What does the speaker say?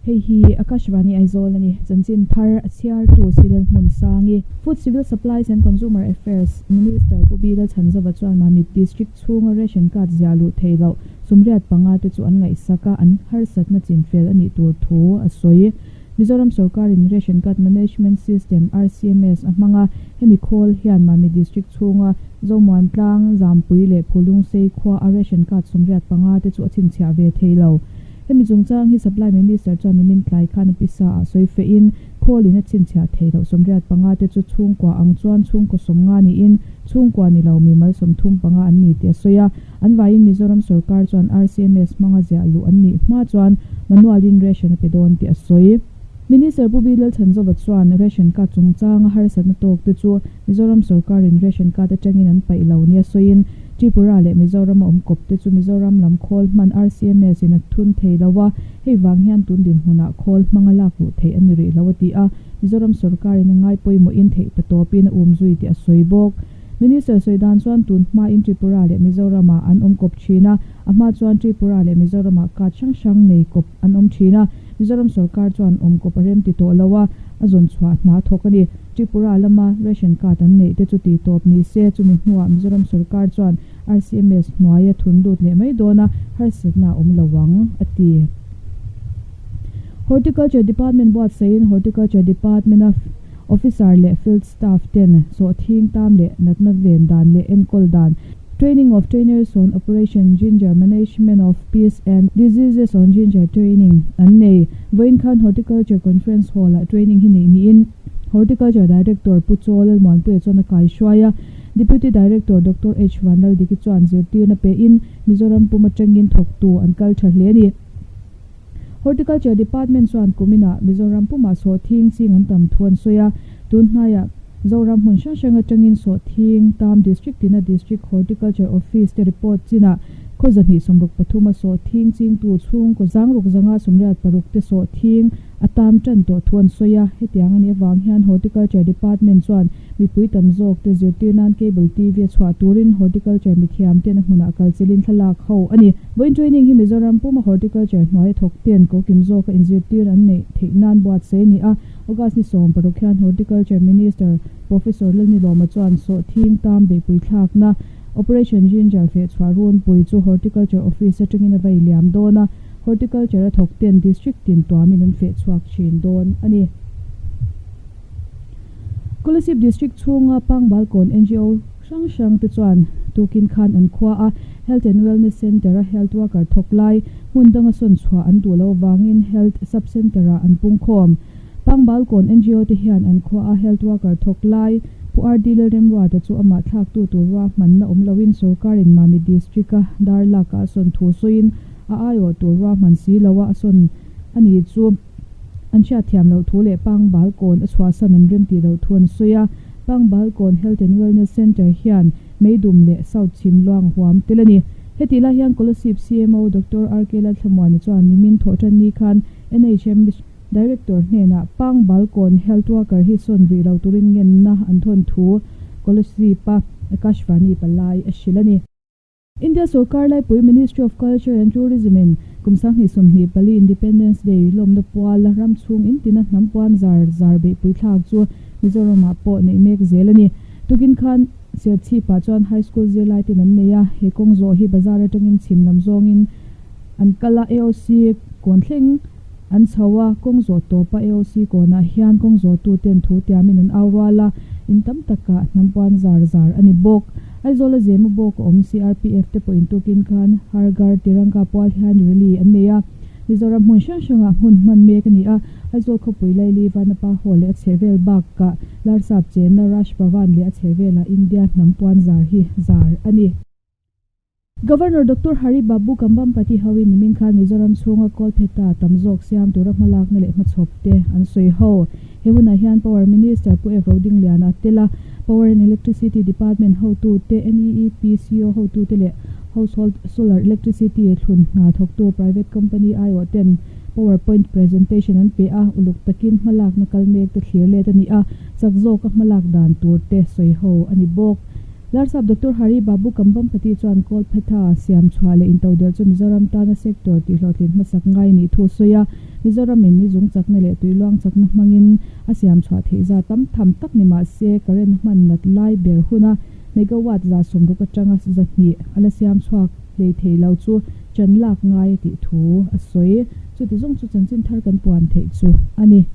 Hei hi Akashvani Aizawl a ni. Chanchin thar a chhiartu Silal Hmunsangi. Food Civil Supplies and Consumer Affairs Minister Pu Bilal Chhanzova chuan Mamit District chhunga ration card ziah luh theih loh 85 te chu an ngaihsak a, an harsatna chinfel a nih tur thu a sawi. Mizoram sorkarin Ration Card Management System, RCMS, a hmang a, hemi khawl hian Mamit District chhunga Zomuan tlang, Zampui leh Phulungsei khua a ration card 85 te chu a chhinchhiah ve thei lo. Hemi chungchang hi Supply Minister chuan nimin tlai khan a pisa ah sawi fehin, khawlin a chhinchhiah thei loh 85 te chu chhungkua ang chuan chhungkaw 50 niin chhungkua ni lo mimal 35 an ni tih a sawi a. An vaiin Mizoram sorkar chuan RCMS hmanga ziah luh an nih hma chuan manual-in ration a pe dawn tih a sawi. Minister Pu B Lalchhanzova chuan ration card chungchanga harsatna tawk te chu Mizoram sorkarin ration card atangin an paih lo nia sawiin Tripura leh Mizoram a awm kawp te chu Mizoram lam khawl hman RCMS in a thun thei lo a, hei vang hian tun dinhmunah khawl hmanga lak luh theih a ni rih lo a ti a, Mizoram sorkarin a ngai pawimawhin theih patawpin a umzui tih a sawi bawk. Minister sawi dan chuan tun hmain Tripura leh Mizoram-ah an awm kawp thin a, a hma chuan Tripura leh Mizoram-ah card hrang hrang nei kawp an awm thin a, Mizoram sorkar chuan awm kawp a rem ti tawh lo a, a zawn chhuah hna thawk a ni. Tripura lama ration card an neih te chu tih tawp ni se, chumi hnuah Mizoram sorkar chuan RCMS hnuaia thun lut leh mai dawn a, harsatna a awm lo ang, a ti. Horticulture Department buatsaihin Horticulture Department-a Officer leh Field Staff ten sawhthing tam leh natna ven dan leh enkawl dan, Training of Trainers on Operation Ginger Management of Pests and Diseases on Ginger Training an nei. Vawiin khan Horticulture Conference Hall-ah training hi neih niin Horticulture Director Pu Chaw Lalmuanpuia chuan a kaihruai a, Deputy Director Doctor H Vanlaldiki chuan zirtirna pein Mizoram pum atangin thawktu an kal tha hle a ni. Horticulture Department chuan kuminah Mizoram pumah sawhthing ching an tam thu an sawi a, tun hnaiah Zoram hmun hrang hrang atangin sawhthing tam District tina District Horticulture Office te report chinah khaw 263 a sawhthing chingtu chhungkaw zangruk zanga 86 te sawhthing a tam tan tawh thu an sawi a, hetiang a nih avang hian Horticulture Department chuan mipui tam zawk te zirtir nan Cable TV a chhuah turin Horticulture mithiam ten a hmunah kalchilhin thlalak ho a ni. Vawiin training hi Mizoram puma Horticulture hnuaia thawk ten kokim zawka inzirtir an neih theih nan buatsaih a ni a, August ni 16 hian Horticulture Minister Professor Lalnilawma chuan sawhthing tam beihpui thlakna Operation Ginger fehchhuah runpui chu Horticulture Office atangin a vai liam dawn a, Horticulture a thawk ten District tin tuamin an feh chhuak thin dawn a ni. Kolasib District chhunga Pangbalkawn ngo hrang hrang te chuan tukin khan an khua a, Health and Wellness Centre a Health Worker thawk lai hmun danga sawn chhuah an duh loh vangin Health Sub Centre ah an pungkhawm. Pangbalkawn ngo te hian an khua a Health Worker thawk lai Pu RD Lalremruata chu amah thlaktu tur ruahmanna awm loin sorkarin Mamit District a dar lakah a sawn thu sawiin A aiawh tur ruahman si lo a a sawn a ni chu an hriatthiam loh thu leh Pang Balkawn a chhuahsan an rem tih loh thu an sawi a. Pang Balkawn Health and Wellness Centre hian Meidum leh South chhim luang huam tel a ni. Hetih lai hian Kolasib CMO Doctor RK Lalthlamuana chuan nimin thawhtan ni khan NHM Director hnenah Pang Balkawn Health Worker hi sawn rih lo turin ngenna an thawn thu Kolasib-a Akashvani palai a hrilh a ni. India sorkar laipui Ministry of Culture and Tourism in kum 2024 Independence Day lawmna pual ram chhung in tina hnam puan zar zar beihpui thlak chu Mizoram ah pawh neih mek zel a ni. Tukin khan Serchhip ah chuan High School zirlai ten an nei a, he kawng zawh hi bazar atangin chhim lam zawngin an kal a, AOC kawn thleng an chho a, kawng zawh tawp a AOC kawnah hian kawng zawhtu ten thu tiamin an au rual a, in tam takah hnam puan zar zar a ni bawk. Aizawl a zema bawk a awm CRPF te pawhin tukin khan Har Ghar Tiranga pual hian rally an nei a, Mizoram hmun hrang hrangah hmun hman mek a ni a, Aizawl khawpui Laili Vanapa Hall leh a chhehvel bakah Larsap chenna Raj Bhavan leh a chhehvelah India hnam puan zar hi zar a ni. Governor Doctor Hari Babu Kambhampati hoin nimin khan Mizoram chhunga kawlpheta tam zawk siam tura hmalakna leh hmachhawp te an sawi ho. He hunah hian Power Minister Pu F Rodingliana tel a, Power and Electricity Department hotute, NEEPCO hotute leh Household Solar Electricity thlun hna thawktu private company aiawh ten Power Point presentation an pe a, uluk takin hmalakna kal mek te thlir let a ni a, chak zawka hmalak dan tur te sawi ho a ni bawk. Larsap Doctor Hari Babu Kambhampati chuan Kawlphetha siam chhuah leh intodelh chu Mizoram tana sector tih hlawhtlin hmasak ngai nih thu a sawi a. Mizoramin ni zung chakna leh tuiluang chakna hmangin a siam chhuah theih zat tam tham tak ni mah se current hman nat lai ber huna megawatt 60 atanga 200 a la siam chhuak hlei thei lo chu chan lak ngai tih thu a sawi. Chuti zawng chu chanchin thar kan puan theih chu a ni.